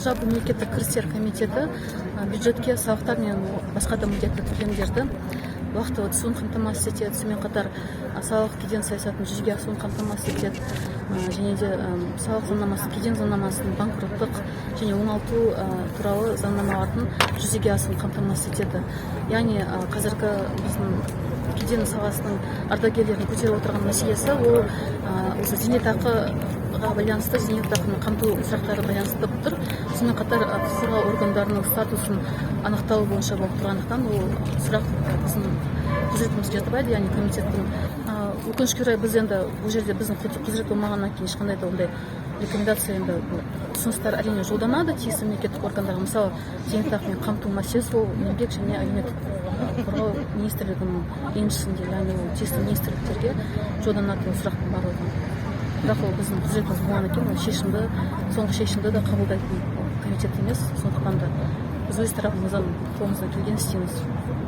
Жалпы, мемлекеттік кірістер комитеті бюджетке салықтар мен басқа да міндетті төлемдерді уақытылы түсуін қамтамасыз етеді, сонымен қатар салық, кеден саясатын жүзеге асыруын қамтамасыз етеді және де салық заңнамасын, кеден заңнамасын, банкроттық және оңалту туралы заңнамалардың жүзеге асуын қамтамасыз етеді. Яғни қазіргі біздің кеден саласының ардагерлерінің көтеріп отырған мәселесі ол осы зейнетақыға байланысты, зейнетақыны қамту сұрақтары байланысты болып тұр. Сонымен қатар құқық қорғау органдарының статусын анықтау бойынша болып тұрғандықтан, ол сұрақ біздің құзыретімізге жатпайды, яғни комитеттің. Өкінішке орай, біз енді бұл жерде біздің құзырет болмағаннан кейін, ешқандай да ондай рекомендация, енді бұл ұсыныстар, әрине, жолданады тиісті мемлекеттік органдарға. Мысалы, зейнетақымен қамту мәселесі ол Еңбек және әлеуметтік қорғау министрлігінің еншісінде, яғни ол тиісті министрліктерге жолданады ол сұрақтың барлығы. Бірақ ол біздің құзыретіміз болғаннан кейін, ол шешімді, соңғы шешімді де қабылдайтын ол комитет емес. Сондықтан да біз өз тарапымыздан қолымыздан келгенін істейміз.